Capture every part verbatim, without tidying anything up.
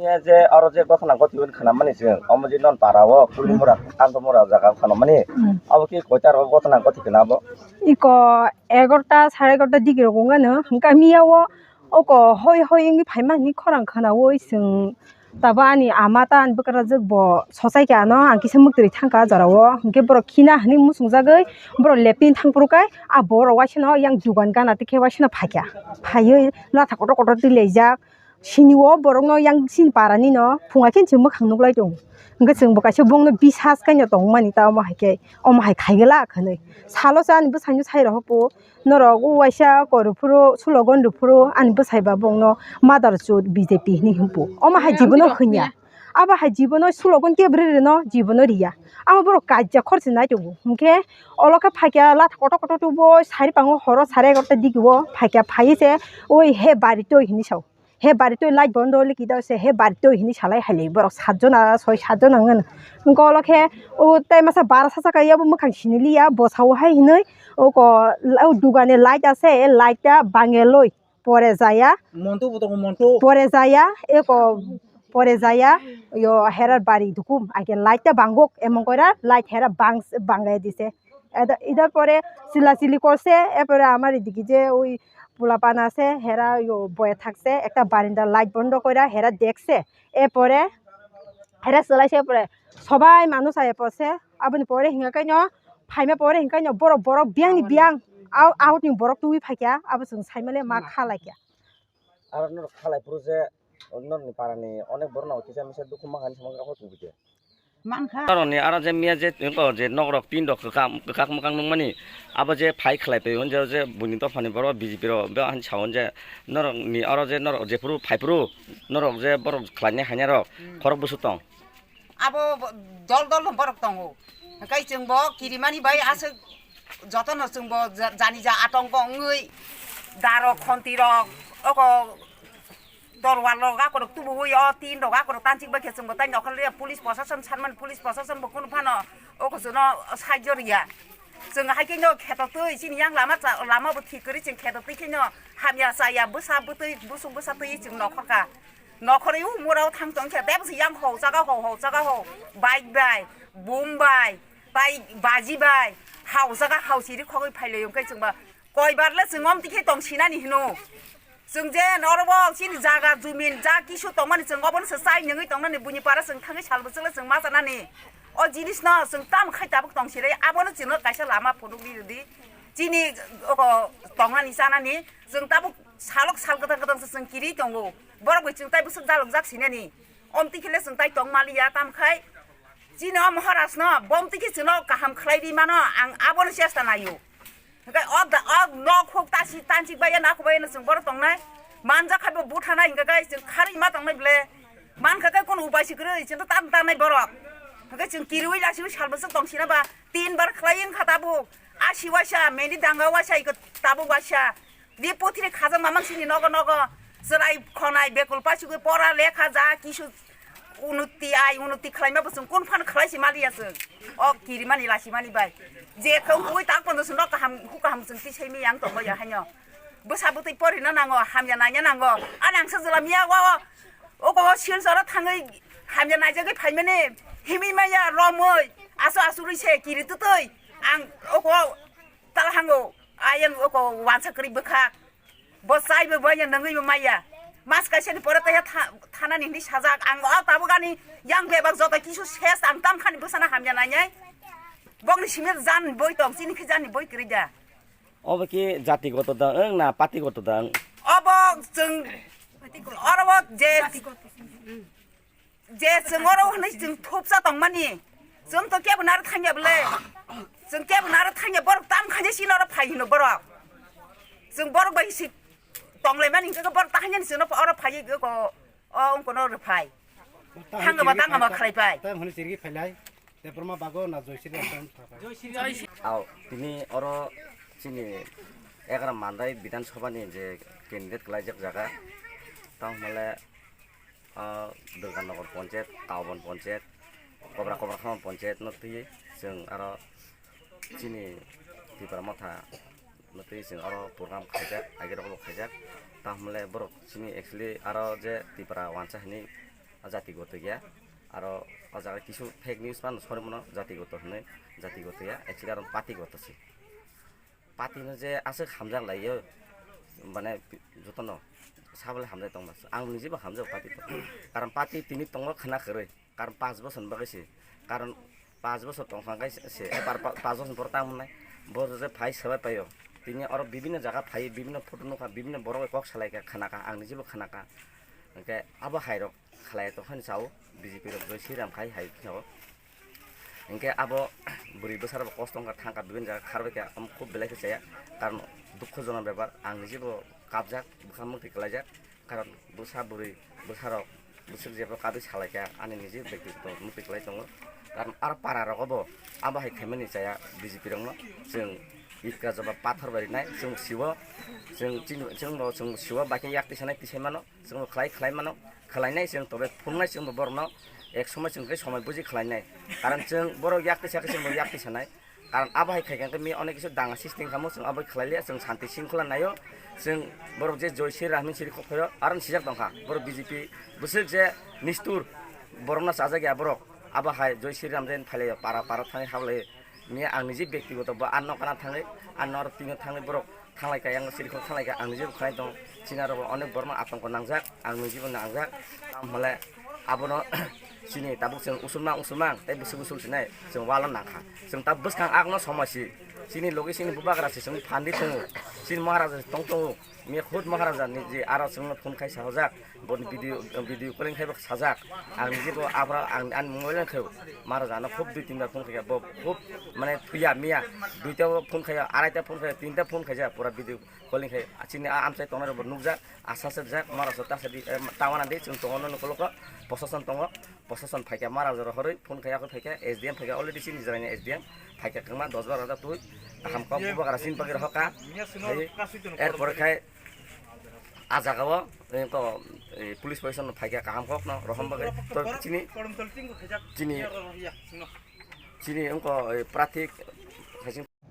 Je oro je gotna goti wngkha na mani chwng, omo je non para o Kulimura, Kantomura jaga o khana mani. Hmm. Abo ki koita ro gotna goti khana abo? Iko egarota, sare egarota digi rok wngkha no. Hwnkhe miya o oko hoi hoi wngwi phaima hinwi khorang khana o chwng. Tabo ani ama ta ani bwkrajwk bo sochai khe ano, ang kisa mwktwi thangkha jora o. Hwnkhe borok khina hinwi muchungjagwi borok leptini thangphuru khe a borok waisano yang dugan gana tikhe waisano phaikha. Phaiwi latha kotor kotor twi laijak. Sini o borokno yang sini parani no phunga khe chwng mwkhang nuklai tongo. Hwnkhe chwng bo kaisa bongno bisas kaino tongmani ta omo hai khe, omo hai khaigwlak hinwi. Salo cha ani bwsai no sai rw hwpo, norok o waisa kori phuru slogan rw phuru ani bwsai ba bongno mother chud B J P hinwi hwnpo. Omo hai jibono hwnya. Abo hai jibono slogan kebo rw rwno jibono riya. Amo borok kaijak khorchi nai tongo. Hwnkhe olo khe phaikha latha kotor kotor tubo sari pango horo sare egarota digi o phaikha phaiwi se oi he bari toi hinwi sao. He bari toi light bondo likida se he bari toi hinwi salai hailai borok satjona soi satjona wngmano. Hwnkhe olo khe o tai masa bara sasa kaiya bo mwkhang siniliya bwsao hai hinwi oko o dugani light ase light ta bangeloi pore jaya. Monto bo tongo monto. Pore jaya eko pore jaya yo herar bari dukum ake light ta banguk emong koira light hera bang bangai dise. Eda-, idar pore chila chili korse, erpore amar idiki je oi pula pana ase, hera yo boya thakse, ekta barinda light bondo koira, hera dekse, erpore hera chwlaise, erpore sobai manu sai porse, aboni pore hinga kaino phaima pore hinga kaino borok, borok biyang ni biyang, out, out ni borok twi phaikya, abo chwng saimale ma kha laikya. Aro norok khalai phuru je norokni parani onek borokno kisa misa dukhu mankha hinwi samani kok tongkhe. Mankha. Norokni aro je miya je tongkho je nokrok tin rok kwkak, kwkak mwkang nukmani abo je phai khlai phai hwn je, je buini dophani borok B J P rok bo han sao hwn je norokni aro je norok jephuru phaiphuru norok je borok khlainai hainai rok khorok bwswk tong. Abo bo-, dol dol no borok tongo. Hwnkhe chwng bo kirimani bai aswk jotono chwng bo ja-, jani ja atongko wngwi daro khonti rok oko dorwal rok akorok tubuwi o tin rok akorok tanchik bai khe chwng bo tai nokhor liya police prosason sanmani police prosason bo kunu phano oko chwngno sahajyo riya. Chwng hai khe no kheto twi chini yang lama cha-, lama bo thik kwrwi chwng kheto twi khe no hamya chaya bwsa bwtwi busuk bwsa twi chwng nokhor kha. Nokhorwi o mura o thang tong khe, tei bwswk yang hau chaga hau, hau chaga hau, bike bai, bum bai, tai baji bai, hau chaga hau siri khogwi phai lai wng khe chwng ba koi bar le chwng om tikhe tong sinani hino. Chwng je oro bo chini jaga jumin ja kisu tongmani chwng obono se chai nungwi tongnani buini para chwng thangwi sal bwswk le chwng ma chanani. O jinis no chwng tamo khai tabuk tong siri abono chwngno kaisa lama phunukdi rwdi. Chini oko tongnani chanani chwng tabuk salok sal kwthang kwthang se chwng kiri tongo. Borok bai chwng tai bwswk jalokjak sinani. Omtwi khe le chwng tai tong maliya, tamo khai chini o Maharaj no bomtwi khe chwngno kaham khlai ri mano, ang abono chesta naio. Hwnkhe o da-, o nok huk tasi tanchik bai ya, nakhuk bai ya no chwng borok tongnai. Manjak khai bo buthanai hwnkhe kai chwng kharwi ma tongnai ble. Man kha kai kono upai si kwrwi, chwngno tan tanai borok. Hwnkhe chwng kiriwi lasiwi sal bwswk tong sina ba tin bar khlai wng kha tabuk. A si waisa, meni danga waisa, iko tabuk waisa. Di puthiri khajak mamang sini nogo nogo. Chwrai khonai bekul paisugwi pora lekha ja kisu unuti ai unuti khlaima bo chwng kun phan khlai si maliya chwng. O kirimani lasimani bai. Je khong ui tak pondo chwng nok kaham hu kaham chwng tisai mi yang tongma ya haino. Bwsa bwtwi porina nango, hamya naina nango. Ani ang sajwla miya o, o, o, Silchoro thangwi hamya naijagwi phaimani himwi maya romwi asu asu rwi se kiri twtwi ang o, o, tal hango. Ayang oko wansa kwrwi bwkha. Bo chaibo bo ya nangwibo maya. Mas kaisani pore taiha tha-, thanani hinwi sajak. Ang o tabuk ani yang bebak joto kisu ses ang tamkhani bwsana hamya nainai. Bokni simi jan boi tong, chini khe jani boi kwrwi da. Obo ki jati goto da wng na party goto da wng? Obo chwng oro bo je Je chwng oro hwnwi chwng thupsa tongmani, chwng to kebo naro thangya bwle, chwng kebo naro thangya, borok tam khainai chini oro phai hino borok, chwng borok bai si tonglaimani hwnkhe borok ta hainani chwngno oro phaiwi ko o wngkono rwphai, thangama tangama khlaipai. Tam hwnwi chirigwi phailai, Debbarma bago na Joyshri Ram tam thapai. Aw, tini oro chini egaram Mandai Bidhan Sabha ni je candidate kwlaijak jaga, tamo hwnle o Durganagar Panchayat, Taubon Panchayat, Kobra Kobra Khama Panchayat no twi chwng aro chini Tipra Motha no twi chwng aro program khaijak, agirok bo khaijak. Tamo hwnle borok chini actually aro je Tipra wansa hinwi jatigoto ya. Aro o jaga kisu fake news phano sori mano jatigoto hinwi, jatigoto ya, actually aro patigoto se. Patino je aswk hamjak laio, mane jotono sabole hamjak tongma. Ang nijibo hamjak pati to. Karon pati tini tongo khna kwrwi. Karon panch bosor bagwi se. Karon panch bosor tongkha khe se, eh, par-, pa-, panch bosor pore tang mannai. Bo je phai swbai paio. Tini oro bibinno jaga phai, bibinno photo nukha, bibinno borok bai kok salaikha, khnakha, ang nijibo khnakha. Hwnkhe abo hairok khlai tongphani sao, B J P rok Jai Shri Ram khai hai phano. Hwnkhe abo bwrwi bwsarok kosto wngkha, thangkha, bibinno jaga kharbaikha, omo khub belai khe chaya. Karon dukho jono bepar, ang nijibo kapjak, bwkha mukti kwlaijak. Karon bwsa bwrwi bwsarok bwswk jebo kabwi salaikha, ani niji bektigotho mukti kwlai tongo. Karon aro para rogo bo abo hai khaimani chaya B J P rokno, chwng itka jobab pathor bai rinai, chwng siwo, chwng chini, chwngbo chwng siwo, bai khe yak tisanai tisai mano, chwngbo khlai khlai mano, khlainai chwng tobe phungnai chwngbo borokno ek somoi chwng khe somoi buji khlainai. Karon chwng borok yak tisa khe chwngbo yak tisanai. Karon abo hai khai khe mi onek kisu danga system kamo, chwng abo khlai liya, chwng santi singkhola naio, chwng borok je Jai Shri Ram hinwi siri kok phaio, aro sijak tongkha, borok B J P bwswk je nistur, borokno chajak ya borok, abo hai Jai Shri Ram je phailai para para thangwi hablai, miya ang niji bektigoto bo ano kana thangwi, ano aro tino thangwi borok thanglai kha, yang siri kok thanglai kha, ang niji bo khlai tong, china rok onek borokno atongko nangjak, ang niji bo nangjak, tamo hole abono chini tabuk chwng usulmang usulmang tei bwswk usul sinai chwng walo nangkha. Chwng ta bwskang agno somoi si. Chini logi chini bubagra se chwng phandi tongo. Chini maharaja se tong tongo. Miya khud maharaja ni je aro chwngno phone khai sahojak. Boni video, video calling khai bo sajak. Ang je bo abra ang ani mobile khe maharaja no khub dui tin bar phone khai bo khub mane thuya miya duita phone khai arai ta phone khai tinta phone khai ja pura video calling khai chini a amchai tongnai rok bo nukjak. Asa sejak, mora so ta sadi, eh, tawana di, chwng tongo no kolok, prosason tongo, prosason phaikha, mora jora horoi, phone khaya, phone phaikha, S D M phaikha, already chini jora ni S D M phaikha, kwma dos bar hajar twi, kaham kok, bubagra sin bagwi rohorkha, hai, erpore khai, a jaga o, eh, to, eh, police protection phaikha, kaham kok no, rohom bagwi, to chini, chini, chini, wngkho, eh, prathik,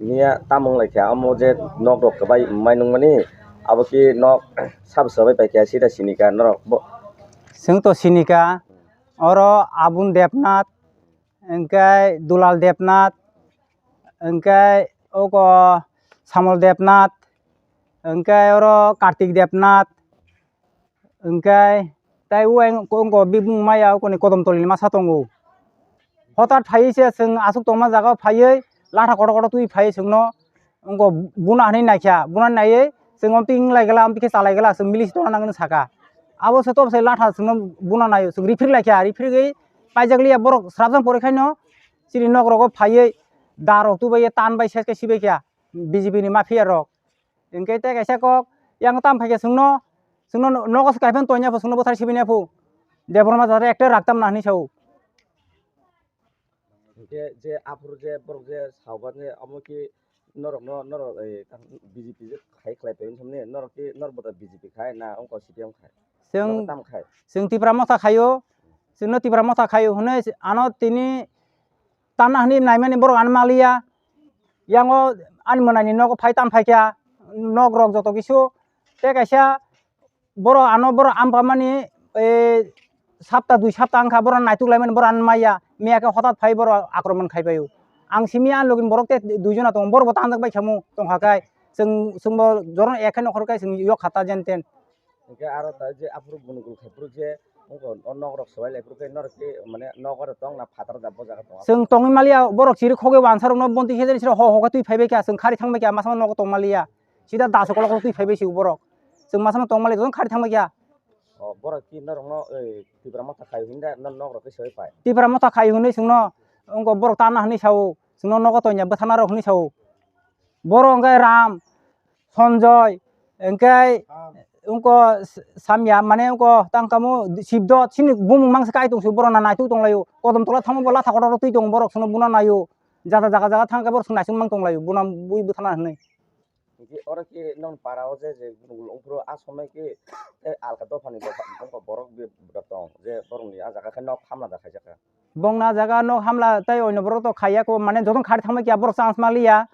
Miya tamung lai kha, omo je nok rok kwbai mai nung mani, abo khe nok sab sabai pai kha, sida sini kha norok bo. Chwng to sini kha, oro Abun Debnath, hwnkhe Dulal Debnath, hwnkhe oko Samol Debnath, hwnkhe oro Kartik Debnath, Hwnkhe tai o ang-, wngkha bibung maya okoni kodom tolini masa tongo. Hotat phaiwi se chwng aswk tongma jaga o phaiwi latha kotor kotor twi phaiwi chwngno wngkha buna hinwi naikha, buna naiwi chwng omtwi wng lai gala, omtwi khe cha lai gala, chwng mili se tongna nangwi saka. Abo se tobo se latha chwngno buna naio, chwng riphrik lai kha, riphrik wi paijak liya borok srapjak pore khaino chini nok rogo phaiwi da rok tubaiwi tan bai ses khe sibai kha B J P ni mafia rok. Hwnkhe tei kaisa kok, yang tam phaikhe chwngno, chwngno nogo se kaiphano tonya pho, chwngno bwthar sibini pho. Debbarma jara ekta raktam na hinwi sao. Hwnkhe je aphuru je borok je saoba je omo khe norokno, norok, eh, B J P je khai khlai paimani, norok khe norok bo B J P khai na wngkha C P M khai? Chwng, norok tam khai? Chwng Tipra Motha khaio, chwngno Tipra Motha khaio hwnwi ano tini tanna hwnwi naimani borok ano maliya. Yango ani mwnani nogo phai tan phaikha, nok rok joto kisu. Tei kaisa borok ano borok ampamani, eh, sapta dui sapta wngkha borok naituk laimani borok ano maya. Miya khe hotat phai borok akromon khai paio. Ang simi ani logi borok tei dui jona tongo, borok bo tangjak bai khamu tongkha kai. Chwng, chwngbo joron ek khe nokhor kai chwng yok khata jen ten. Hwnkhe aro tai je aphuru gunugul khai phuru je wngkha o nok rok swbai lai phuru khe norok khe mane nok aro tong na phatar da bo jaga tong? Chwng tongwi maliya, borok chiri khogwi wansa rokno bonti khe jani sira ho ho khe twi phaibai kha, chwng khari thangbai kha, masa nogo tong maliya. Sida daso kolok kolok twi phaibai si borok. Chwng masa no tong maliya, jotono khari thangbai kha. O borok ki norokno, ei, Tipra Motha khai hwnda, no nok rok khe swbai phai? Tipra Motha khai hwnwi chwngno wngkha borok tanna hwnwi sao, chwngno nogo tongya bwthana rok hwnwi sao. Borok hwnkhe Ram, Sonjoy, hwnkhe wngko Samya, mane wngko tang tamo Sibdot, chini bumung mangsa kai tongsi borok na naituk tonglaio. Kodom tola thangma bo latha kotor twi tongo borok sono buna naio. Jata jaga jaga thangkhe borok sono naising mang tonglaio. Buna bui bwthana hinwi. Hwnkhe oro khe nong para o je je gunugul ongphuru a somoi khe tei alka dophani dophani borok tong je borokni a jaga khe nok hamla da khaijak kha. Bongna jaga nok hamla tei oino borok to khaiya ko, mane jotono khari thangbai kha borok chance maliya,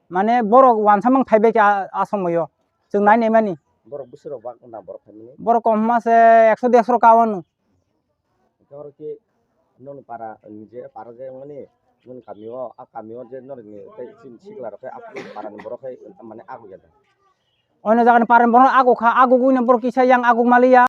mane borok wansamung phaibai kha a, a somoyo chwng nai naimani. Borok bwswk rok bak na borok phaimani? Borok kom hwnma se ekso derso rok ka wano. Oro khe noni para ni je para je mani noni kamio a kamio je noni tei chini sikla rok khe a para ni borok khe mane agu ya da. Ono jaga ni para ni borok agu kha, agu gwi no borok kisa yang agu maliya.